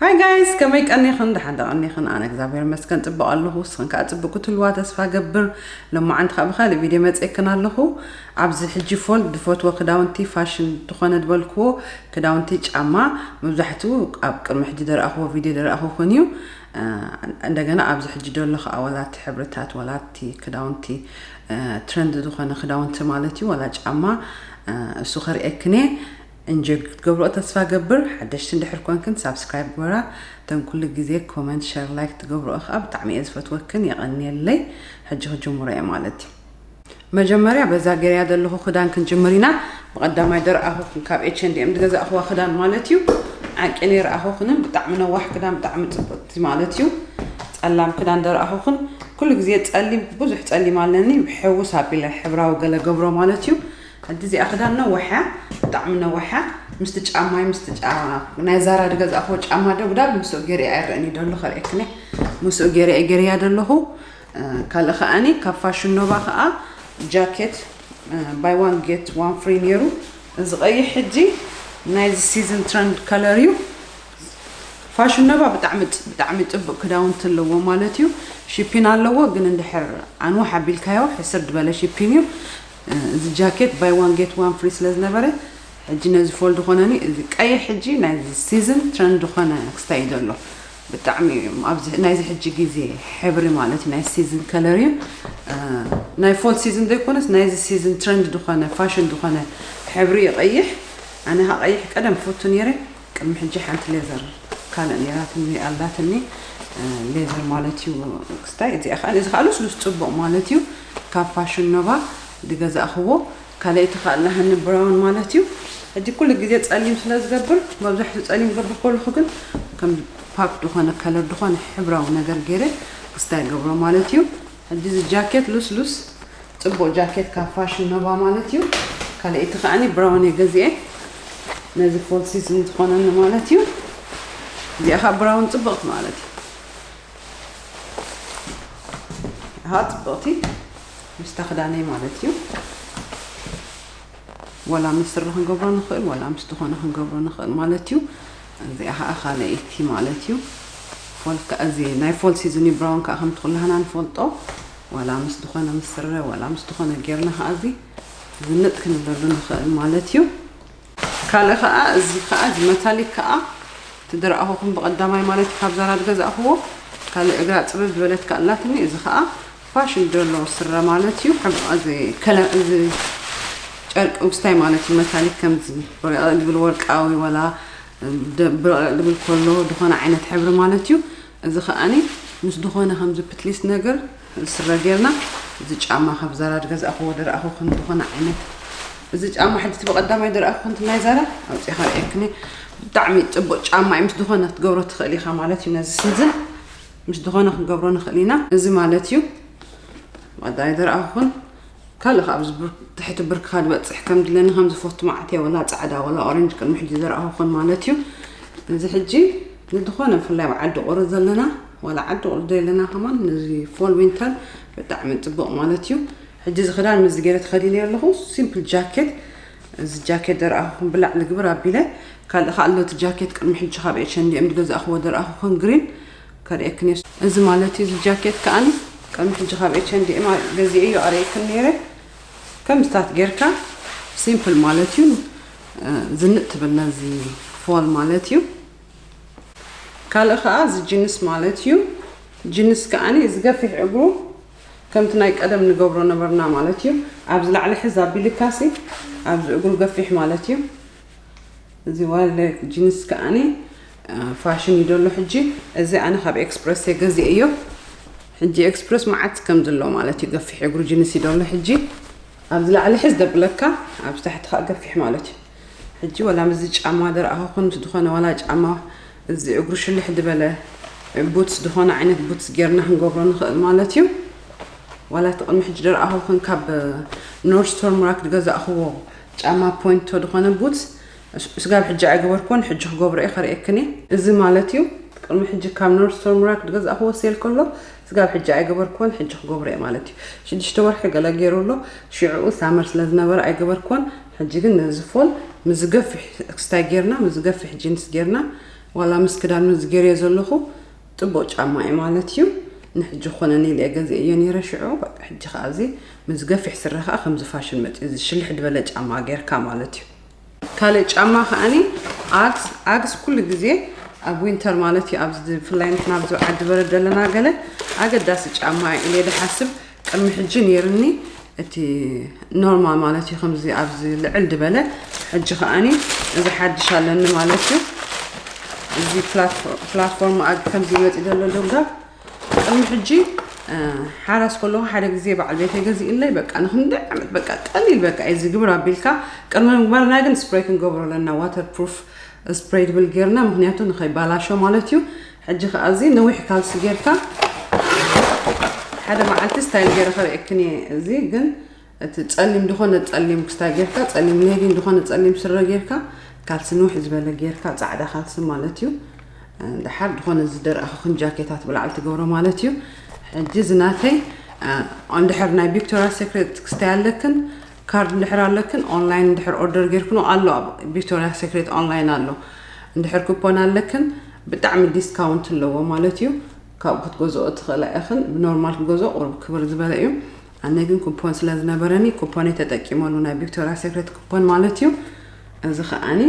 Hi guys፣ ከመይ ቀኒኽን? ደሓን ዶ ቀኒኽን? ኣነ እግዚኣብሔር ይመስገን ጽቡቕ ኣለኹ። ንስኽን ከኣ ጽቡቕ ክትህልዋ ተስፋ ገብር። ሎማዓንቲ ከኣ ብኻልእ ቪድዮ መጺኤክን ኣለኹ። ኣብዚ ሕጂ ፎል ዝፈትዎ ክዳውንቲ፣ ፋሽን ዝኾነ ዝበልክዎ ክዳውንቲ፣ ጫማ፣ መብዛሕትኡ ኣብ ቅድሚ ሕጂ ደረኣኽዎ ቪድዮ ደረኣኹኽን እዩ። እ፣ እንደገና ኣብዚ ሕጂ ደሎ ከኣ ዋላ እቲ ሕብርታት፣ ዋላ እቲ ክዳውንቲ፣ እ፣ ትረንድ ዝኾነ ክዳውንቲ ማለት እዩ፣ ዋላ ጫማ፣ እ፣ እሱ ከርእየክን እየ። እንጆይ ክትገብርኦ ተስፋ ገብር። ሓደሽቲ እንድሕር ኮንክን ሳብስክራይብ ግበራ። እተን ኩሉ ግዜ ኮመንት፣ ሸር፣ ላይክ ትገብርኦ ከኣ ብጣዕሚ እየ ዝፈትወክን። የቐንየለይ። ሕጂ ክጅምሮ እየ ማለት እዩ። መጀመርያ በዛ ገርያ ዘለኹ ክዳን ክንጅምር ኢና። ብቐዳማይ ደረኣኹኽን ካብ ኤች ኤንድ ኤም ዝገዛእኽዋ ክዳን ማለት እዩ። ዓቂ ነይረኣኹኽንን ብጣዕሚ ነዋሕ ክዳን፣ ብጣዕሚ ጽብቕቲ ማለት እዩ። ጸላም ክዳን ደረኣኹኽን። ኩሉ ግዜ ጸሊም፣ ብዙሕ ጸሊም ኣለኒ። ብሕውስ ኣቢለ ሕብራዊ ገለ ገብሮ ማለት እዩ። ሕጂ እዚኣ ክዳን ነዋሕ እያ፣ ብጣዕሚ ነዋሕ እያ። ምስቲ ጫማይ፣ ምስቲ ጫ-፣ ናይ ዛራ ዝገዛእኽዎ ጫማ ዶ ጉዳል ምስኡ ገይረ ኣይረአን እዩ ደሎ፣ ከርእየክን እየ። ምስኡ ገይረ እየ ገይረያ ደለኹ። እ፣ ካልእ ከኣኒ ካብ ፋሽን ኖቫ ከኣ ጃኬት፣ እ፣ ባይ ዋን ጌት ዋን ፍሪ ነይሩ። እዚ ቀይሕ ሕጂ ናይዚ ሲዝን ትረንድ ከለር እዩ። ፋሽን ኖቫ ብጣዕሚ ጽ-፣ ብጣዕሚ ጽቡቕ ክዳውንቲ ኣለዎ ማለት እዩ። ሺፒን ኣለዎ፣ ግን እንድሕር ኣንዋሕ ኣቢልካዮ ሕስር ዝበለ ሺፒን እዩ። እ፣ እዚ ጃኬት ባይ ዋን ጌት ዋን ፍሪ ስለ ዝነበረ፣ ሕጂ ነዚ ፎል ዝኾነኒ፣ እዚ ቀይሕ ሕጂ ናይዚ ሲዝን ትረንድ ዝኾነ ክስታይ እዩ ዘሎ። ብጣዕሚ ኣብዚ፣ ናይዚ ሕጂ ግዜ ሕብሪ ማለት እዩ፣ ናይ ሲዝን ከለር እዩ። እ፣ ናይ ፎል ሲዝን ዘይኮነስ ናይዚ ሲዝን ትረንድ ዝኾነ፣ ፋሽን ዝኾነ ሕብሪ እዩ ቀይሕ። ኣነ ኸዓ ቀይሕ ቀደም ፈቱ ነይረ። ቅድሚ ሕጂ ሓንቲ ሌዘር ካልእ ነይራትኒ፣ ኣላትኒ፣ እ፣ ሌዘር ማለት እዩ ክስታይ። እዚኣ ኸዓ፣ እዚ ኸዓ ልስሉስ ጽቡቕ ማለት እዩ። ካብ ፋሽን ኖቫ ዝገዛእኽዎ። ካልኣይቲ ኸዓ ኣለሃኒ ብራውን ማለት እዩ። ሕጂ ኩሉ ግዜ ጸሊም ስለ ዝገብር፣ መብዛሕትኡ ጸሊም ክገብር ከለኹ ግን ከም ፓፕ ዝኾነ ከለር ዝኾነ ሕብራዊ ነገር ገይረ ክስታይ ገብሮ ማለት እዩ። ሕጂ እዚ ጃኬት ልስሉስ ጽቡቕ ጃኬት ካብ ፋሽን ኖቫ ማለት እዩ። ካልኣይቲ ከዓኒ ብራውን እየ ገዚኤ፣ ነዚ ፎል ሲዝን ዝኾነኒ ማለት እዩ። እዚኣ ኸዓ ብራውን ጽብቕቲ ማለት እዩ። እሃ ጽብቕቲ ምስታ ክዳነይ ማለት እዩ። ወላ ምስ ስረ ክንገብሮ ንኽእል፣ ወላ ምስ ዝኾነ ክንገብሮ ንኽእል ማለት እዩ። እዚኣ ኸዓ ካልኣይቲ ማለት እዩ። ፎል ከ-፣ እዚ ናይ ፎል ሲዝን እዩ፣ ብራውን ከኣ ከምቲ ኩላህና ንፈልጦ። ወላ ምስ ዝኾነ ምስ ስረ፣ ወላ ምስ ዝኾነ ጌርና ከኣ እዚ ዝንጥ ክንብለሉ ንኽእል ማለት እዩ። ካልእ ከኣ፣ እዚ ከኣ፣ እዚ መታሊክ ከኣ፣ እቲ ዝረኣኹኹም ብቐዳማይ ማለት እዩ፣ ካብ ዛራ ዝገዛእኽዎ፣ ካልእ እግራ ጽብብ ዝበለት ከኣ ኣላትኒ። እዚ ከኣ ፋሽን ዘሎ ስረ ማለት እዩ። ከም እዚ ከለ-፣ እዚ ጨርቂ ውስታይ ማለት እዩ፣ መታሊክ ከምዚ ብርቕርቕ ዝብል ወርቃዊ ወላ ደ-፣ ብርቕርቕ ዝብል ከሎ ዝኾነ ዓይነት ሕብሪ ማለት እዩ። እዚ ከኣኒ ምስ ዝኾነ ከምዚ ፕትሊስ ነገር ስረ ጌርና፣ እዚ ጫማ ካብ ዛራ ዝገዛእኽዎ ዝረኣኹኹም ዝኾነ ዓይነት፣ እዚ ጫማ ሕጂ እቲ ብቐዳማይ ዝረኣኹኹም ናይ ዛራ ኣውፂእኻ ርእየክኒ። ብጣዕሚ ጽቡቕ ጫማ እዩ። ምስ ዝኾነ ክትገብሮ ትኽእል ኢኻ ማለት እዩ። ነዚ ስንዝን ምስ ዝኾነ ክንገብሮ ንኽእል ኢና። እዚ ማለት እዩ። ቀዳይ ዝረኣኹኹን ካልእ ከኣ ኣብዚ ብር-፣ ትሕቲ ብርክኻ ዝበጽሕ ከም ድለኒ ከም ዝፈቱ መዓት እየ፣ ወላ ጻዕዳ ወላ ኦረንጅ ቅድሚ ሕጂ ዝረኣኹኹን ማለት እዩ። እዚ ሕጂ ንዝኾነ ብፍላይ ኣብ ዓዲ ቁሪ ዘለና፣ ወላ ዓዲ ቁሪ ዘይለና ከማን ነዚ ፎል ዊንተር ብጣዕሚ ጽቡቕ ማለት እዩ። ሕጂ እዚ ክዳን ምስዚ ገይረ ተኸዲነ ኣለኹ፣ ሲምፕል ጃኬት። እዚ ጃኬት ዝረኣኹኹን ብላዕሊ ግብር ኣቢለ፣ ካልእ ከኣ ኣሎ እቲ ጃኬት ቅድሚ ሕጂ ካብ ኤች ኤንድ ኤም ዝገዛእኽዎ ዝረኣኹኹን ግሪን። ከርእየክን እየ። እዚ ማለት እዩ፣ እዚ ጃኬት ከኣኒ ቅድሚ ሕጂ ካብ ኤች ኤንድ ኤም ገዚኤዮ ኣርእየክን ነይረ። ከምዚታት ጌርካ ሲምፕል ማለት እዩ፣ እ፣ ዝንጥ ትብል ነዚ ፎል ማለት እዩ። ካልእ ከኣ እዚ ጂንስ ማለት እዩ። ጂንስ ከኣኒ እዚ ገፊሕ እግሩ ከምቲ ናይ ቀደም ንገብሮ ነበርና ማለት እዩ። ኣብዚ ላዕሊ ሕዝ ኣቢልካሲ ኣብዚ እግሩ ገፊሕ ማለት እዩ። እዚ ዋለ ጂንስ ከኣኒ፣ እ፣ ፋሽን እዩ ዘሎ ሕጂ። እዚ ኣነ ካብ ኤክስፕረስ እየ ገዚኤዮ። ሕጂ ኤክስፕረስ መዓት ከም ዘሎ ማለት እዩ። ገፊሕ እግሩ ጂንስ እዩ ዘሎ ሕጂ። ኣብዚ ላዕሊ ሕዝ ደብለካ፣ ኣብዚ ታሕቲ ከኣ ገፊሕ ማለት እዩ። ሕጂ ወላ ምስዚ ጫማ ደረኣኹኹን ምስ ዝኾነ ዋላ ጫማ እዚ እግሩ ሽልሕ ዝበለ ቡትስ፣ ዝኾነ ዓይነት ቡትስ ጌርና ክንገብሮ ንኽእል ማለት እዩ። ዋላ እቲ ቅድሚ ሕጂ ደረኣኹኹን ካብ ኖርድ ስቶርም ራክ ዝገዛእኽዎ ጫማ ፖይንቶ ዝኾነ ቡትስ፣ እስ-፣ ስጋብ ሕጂ ኣይገበርኩዎን፣ ሕጂ ክገብሮ እየ፣ ከርእየክን እየ። እዚ ማለት እዩ፣ ቅድሚ ሕጂ ካብ ኖርድ ስቶርም ራክ ዝገዛእኽዎ ሴል ከሎ፣ ስጋብ ሕጂ ኣይገበርኩዎን፣ ሕጂ ክገብሮ እየ ማለት እዩ። ሽዱሽተ ወርሒ ገለ ገይሩ ኣሎ፣ ሽዕኡ ሳመር ስለ ዝነበረ ኣይገበርኩዎን። ሕጂ ግን ነዚ ፎል ምስ ዝገፍሕ ክስታይ ጌርና፣ ምስ ዝገፍሕ ጂንስ ጌርና፣ ዋላ ምስ ክዳን ምስ ገይረዮ ዘለኹ ጽቡቕ ጫማ እዩ ማለት እዩ። ንሕጂ ኮነኒ ኢለ ገዚኤዮ ነይረ ሽዑ። በቃ ሕጂ ከኣ እዚ ምስ ገፊሕ ስረ ከኣ ከምዚ ፋሽን መጽዩ፣ እዚ ሽልሕ ዝበለ ጫማ ጌርካ ማለት እዩ። ካልእ ጫማ ከኣኒ ኣግስ፣ ኣግስ ኩሉ ግዜ ኣብ ዊንተር ማለት እዩ፣ ኣብዚ ብፍላይ ንሕና ኣብዚ ዓዲ በረድ ዘለና ገለ ኣገዳሲ ጫማ እዩ ኢለ ድሓስብ። ቅድሚ ሕጂ ነይርኒ እቲ ኖርማል ማለት እዩ፣ ከምዚ ኣብዚ ልዕል ዝበለ። ሕጂ ከኣኒ እዚ ሓድሽ ኣለኒ ማለት እዩ። እዚ ፕላትፎ-፣ ፕላትፎርም ኣግ ከምዚ ይመጽእ ዘሎ ደብዳብ። ቅድሚ ሕጂ፣ እ፣ ሓራስ ከለኹ ሓደ ግዜ በዓል ቤተይ ገዚእለይ፣ በቃ ንክንደይ ዓመት በቃ ቀሊል በቃ እዩ ዝግብር ኣቢልካ። ቅድሚ ምግባርና ግን ስፕሬይ ክንገብሮ ኣለና፣ ዋተር ፕሩፍ ስፕሬይ ድብል ጌርና፣ ምክንያቱ ንኸይባላሾ ማለት እዩ። ሕጂ ከኣ እዚ ነዊሕ ካልሲ ጌርካ ሓደ መዓልቲ ስታይል ጌረ ከርእየክን እየ። እዚ ግን እቲ ጸሊም ድኾነ ጸሊም ክስታይ ጌርካ፣ ጸሊም ሌጊን ድኾነ ጸሊም ስረ ጌርካ፣ ካልሲ ንውሕ ዝበለ ጌርካ፣ ጻዕዳ ካልሲ ማለት እዩ። እ፣ ደሓር ድኾነ ዝደርኣኹኽን ጃኬታት ብላዕሊ ትገብሮ ማለት እዩ። ሕጂ እዚ ናተይ፣ እ፣ እንድሕር ናይ ቪክቶሪያ ሴክሬት ክስታይ ኣለክን፣ ካርድ እንድሕር ኣለክን፣ ኦንላይን እንድሕር ኦርደር ጌርክኖ ኣሎ፣ ኣብ ቪክቶሪያ ሴክሬት ኦንላይን ኣሎ። እንድሕር ኩፖን ኣለክን፣ ብጣዕሚ ዲስካውንት ኣለዎ ማለት እዩ። ካብኡ ክትገዝኦ ትኽእላ ኢኽን። ብኖርማል ክገዝኦ ቁሩብ ክብር ዝበለ እዩ። ኣነ ግን ኩፖን ስለ ዝነበረኒ ኩፖነይ ተጠቂመሉ፣ ናይ ቪክቶሪያ ሴክሬት ኩፖን ማለት እዩ። እዚ ከኣኒ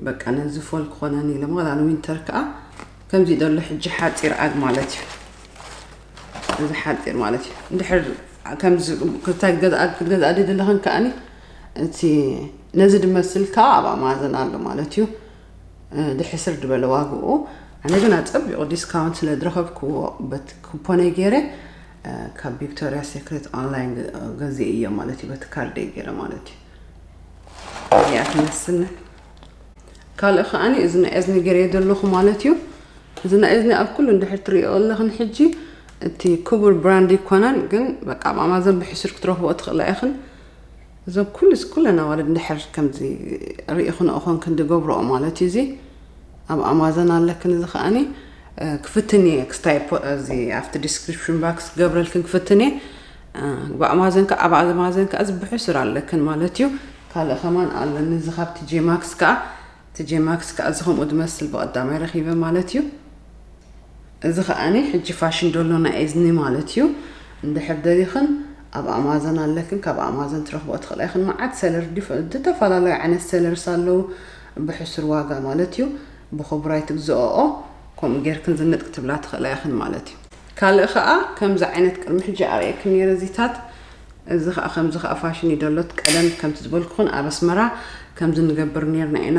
በቃ ነዚ ፎል ክኾነኒ ኢለ፣ ዋላ ንዊንተር ከኣ ከምዚ ደሎ ሕጂ ሓጺር ኣግ ማለት እዩ። እዚ ሓጺር ማለት እዩ። እንድሕር ከምዚ ክታይ ገዝኣ፣ ክትገዝኣ ድደለኽን ከኣኒ እቲ ነዚ ድመስል ከኣ ኣብ ኣማዘን ኣሎ ማለት እዩ። እ፣ ድሕስር ድበለ ዋግኡ። ኣነ ግን ኣጸቢቑ ዲስካውንት ስለ ዝረኸብክዎ በቲ ኩፖነይ ገይረ፣ እ፣ ካብ ቪክቶሪያ ሴክሬት ኦንላይን ገ-፣ ገዚኤዮ ማለት እዩ፣ በቲ ካርደይ ገይረ ማለት እዩ። እዚኣ ትመስል። ካልእ ከኣኒ እዚ ናይ እዝኒ ገይረዮ ዘለኹ ማለት እዩ። እዚ ናይ እዝኒ ኣብ ኩሉ እንድሕር ትርእዮ ኣለኽን ሕጂ፣ እቲ ክቡር ብራንድ ይኮነን፣ ግን በቃ ኣብ ኣማዘን ብሕሱር ክትረኽብኦ ትኽእላ ኢኽን። እዞም ኩሉ፣ ኩለን ኣዋልድ እንድሕር ከምዚ ርኢኽንኦ ኾንክን ድገብርኦ ማለት እዩ። እዚ ኣብ ኣማዘን ኣለክን፣ እዚ ከኣኒ፣ እ፣ ክፍትን እየ ክስታይ ፖ-፣ እዚ ኣብቲ ዲስክሪፕሽን ባክስ ክገብረልክን ክፍትን እየ። እ፣ ብኣማዘን ከኣ፣ ኣብ ኣማዘን ከኣ እዚ ብሕሱር ኣለክን ማለት እዩ። ካልእ ከማን ኣለኒ፣ እዚ ካብ ቲ ጄ ማክስ ከኣ፣ ቲ ጄ ማክስ ከኣ እዚ ከምኡ ዝመስል ብቐዳማይ ረኺበ ማለት እዩ። እዚ ከኣኒ ሕጂ ፋሽን ደሎ ናይ እዝኒ ማለት እዩ። እንድሕር ደሊኽን ኣብ ኣማዘን ኣለክን፣ ካብ ኣማዘን ትረኽቦ ትኽእላ ኢኽን። መዓት ሰለር ዲፍ-፣ ዝተፈላለዩ ዓይነት ሰለርስ ኣለዉ ብሕሱር ዋጋ ማለት እዩ። ብኽቡራይ ትግዝኦኦ፣ ከምኡ ጌርክን ዝንጥ ክትብላ ትኽእላ ኢኽን ማለት እዩ። ካልእ ከኣ ከምዚ ዓይነት ቅድሚ ሕጂ ኣርእየክን ነይረ እዚታት። እዚ ከኣ ከምዚ ከኣ ፋሽን እዩ ደሎት። ቀደም ከምቲ ዝበልኩኽን ኣብ ኣስመራ ከምዚ ንገብር ነይርና ኢና።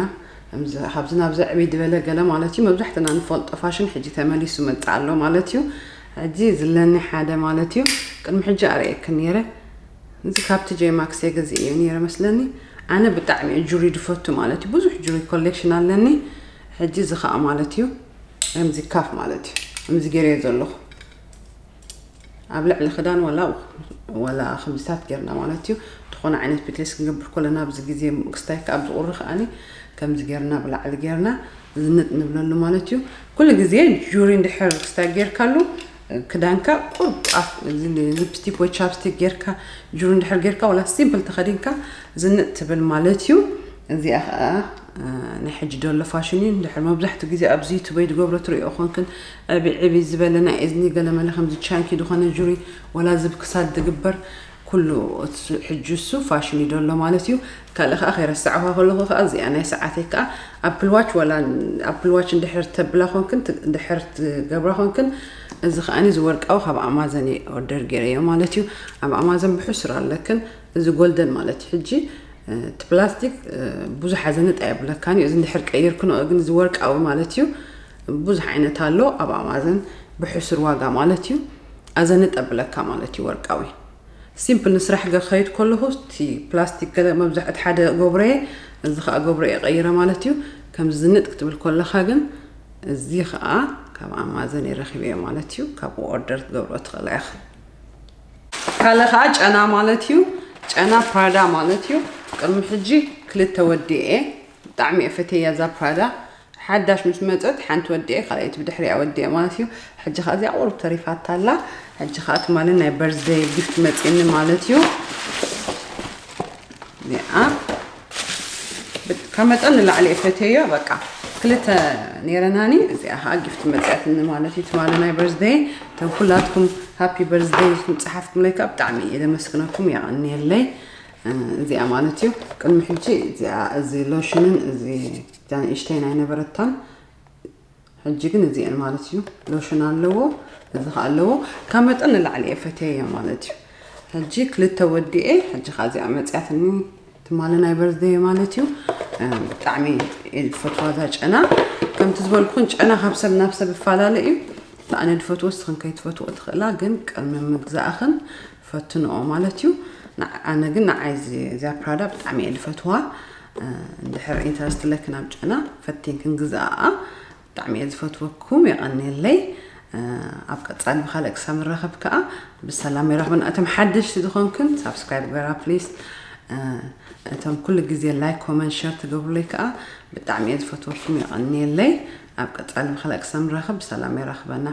ከምዚ ካብዚ ናብዚ ዕብይ ዝበለ ገለ ማለት እዩ። መብዛሕትና ንፈልጦ ፋሽን ሕጂ ተመሊሱ መጽእ ኣሎ ማለት እዩ። ሕጂ ዝለኒ ሓደ ማለት እዩ። ቅድሚ ሕጂ ኣርእየክን ነይረ። እዚ ካብቲ ጄ ማክስ እየ ገዚኤዮ ነይረ መስለኒ። ኣነ ብጣዕሚ እየ ጁሪ ድፈቱ ማለት እዩ። ብዙሕ ጁሪ ኮሌክሽን ኣለኒ። ሕጂ እዚ ከኣ ማለት እዩ። ከምዚ ካፍ ማለት እዩ። ከምዚ ገይረዮ ዘለኹ። ኣብ ልዕሊ ክዳን ዋላ፣ ዋላ ከምዚታት ጌርና ማለት እዩ። ዝኾነ ዓይነት ፒትሌስ ክንገብር ከለና ኣብዚ ግዜ ክስታይ ከኣ ኣብዚ ቁሪ ከኣኒ ከምዚ ጌርና ብላዕሊ ጌርና ዝንጥ ንብለሉ ማለት እዩ። ኩሉ ግዜ ጁሪ እንድሕር ክስታይ ጌርካሉ ክዳንካ ቁርብ ኣፍ፣ እዚ ሊፕስቲክ ወይ ቻፕስቲክ ጌርካ ጁሪ እንድሕር ጌርካ ዋላ ሲምፕል ተኸዲንካ ዝንጥ ትብል ማለት እዩ። እዚኣ ከኣ፣ እ፣ ናይ ሕጂ ደሎ ፋሽን እዩ። እንድሕር መብዛሕትኡ ግዜ ኣብዚ ዩቱበይ ዝገብሮ ትርእዮ ኮንክን ዕቢ ዕቢ ዝበለ ናይ እዝኒ ገለመለ ከምዚ ቻንኪ ዝኾነ ጁሪ ዋላ ዝብ ክሳድ ዝግበር ኩሉ እሱ ሕጂ እሱ ፋሽን እዩ ደሎ ማለት እዩ። ካልእ ከኣ ከይረሳዕኳ ከለኹ ከኣ እዚኣ ናይ ሰዓተይ ከኣ ኣፕል ዋች ዋላ ኣፕል ዋች እንድሕር ተብላ ኮንክን ት-፣ እንድሕር ትገብራ ኮንክን እዚ ከኣኒ እዚ ወርቃዊ ካብ ኣማዘን እየ ኦርደር ገይረዮ ማለት እዩ። ኣብ ኣማዘን ብሕሱር ኣለክን እዚ ጎልደን ማለት እዩ። ሕጂ፣ እ፣ እቲ ፕላስቲክ፣ እ፣ ብዙሕ ኣዘንጥ ኣየብለካን እዩ። እዚ እንድሕር ቀይርክንኦ ግን እዚ ወርቃዊ ማለት እዩ። ብዙሕ ዓይነት ኣሎ ኣብ ኣማዘን ብሕሱር ዋጋ ማለት እዩ። ኣዘንጥ ኣብለካ ማለት እዩ ወርቃዊ። ሲምፕል ንስራሕ ገ-፣ ከይድ ከለኹ እቲ ፕላስቲክ ገለ መብዛሕት ሓደ ገብረየ፣ እዚ ኸኣ ገብረየ ቀይረ ማለት እዩ። ከምዚ ዝንጥ ክትብል ከለኻ ግን እዚ ኸኣ ካብ ኣማዘን እየ ረኺበዮ ማለት እዩ። ካብኡ ኦርደር ክትገብሮ ትኽእላ ኢኻ። ካልእ ኸኣ ጨና ማለት እዩ። ጨና ፕራዳ ማለት እዩ። ቅድሚ ሕጂ ክልተ ወዲኤ፣ ብጣዕሚ እየ ፈትየያ እዛ ፕራዳ። ሓዳሽ ምስ መጸት ሓንቲ ወዲኤ፣ ካልኣይቲ ብድሕሪኣ ወዲኤ ማለት እዩ። ሕጂ ኸኣ እዚኣ ቁሩብ ተሪፋታ ኣላ። ሕጂ ኸኣ ትማሊ ናይ በርዝደይ ጊፍት መጺኒ ማለት እዩ። እዚኣ ብ-፣ ካብ መጠን ንላዕሊ እየ ፈትየዮ። በቃ ክልተ ነይረናኒ። እዚኣ ከዓ ጊፍት መፅያትኒ ማለት እዩ። ትማሊ ናይ በርዝደይ እቶም ኩላትኩም ሃፒ በርዝደይ ዝፅሓፍኩም ለይ ከዓ ብጣዕሚ እየ ደመስግነኩም፣ የቐንየለይ። እዚኣ ማለት እዩ። ቅድሚ ሕጂ እዚኣ፣ እዚ ሎሽንን እዚ እዛ ንእሽተይ ናይ ነበረታን፣ ሕጂ ግን እዚአን ማለት እዩ። ሎሽን ኣለዎ፣ እዚ ከዓ ኣለዎ። ካብ መጠን ንላዕሊ እየ ፈትየዮ ማለት እዩ። ሕጂ ክልተ ወዲኤ፣ ሕጂ ከዓ እዚኣ መፅያትኒ ትማሊ ናይ በርዝደይ ማለት እዩ። ብጣዕሚ እየ ዝፈትዋ እዛ ጨና። ከምቲ ዝበልኩን ጨና ካብ ሰብ ናብ ሰብ ይፈላለ እዩ። ኣነ ዝፈትዎ ንስኽን ከይትፈትዎ ትኽእላ፣ ግን ቅድሚ ምግዛእኽን ፈትንኦ ማለት እዩ። ኣነ ግን ንዓይ እዚኣ ፕራዳ ብጣዕሚ እየ ዝፈትዋ። እንድሕር ኢንተረስት ለክን ኣብ ጨና ፈቲንክን ግዛኣ። ብጣዕሚ እየ ዝፈትወኩም፣ የቐንየለይ። ኣብ ቀፃሊ ብካልእ ክሳብ ንራኸብ ከዓ ብሰላም ይራኽበና። እቶም ሓደሽቲ ዝኾንክን ሳብስክራይብ ገራ ፕሊስ። እቶም ኩሉ ግዜ ላይክ፣ ኮመንት፣ ሸር ትገብሩለይ ከዓ ብጣዕሚ እየ ዝፈትወኩም፣ የቐንየለይ። ኣብ ቀፃሊ ብካልእ ክሳብ ንራኸብ ብሰላም ይራኽበና።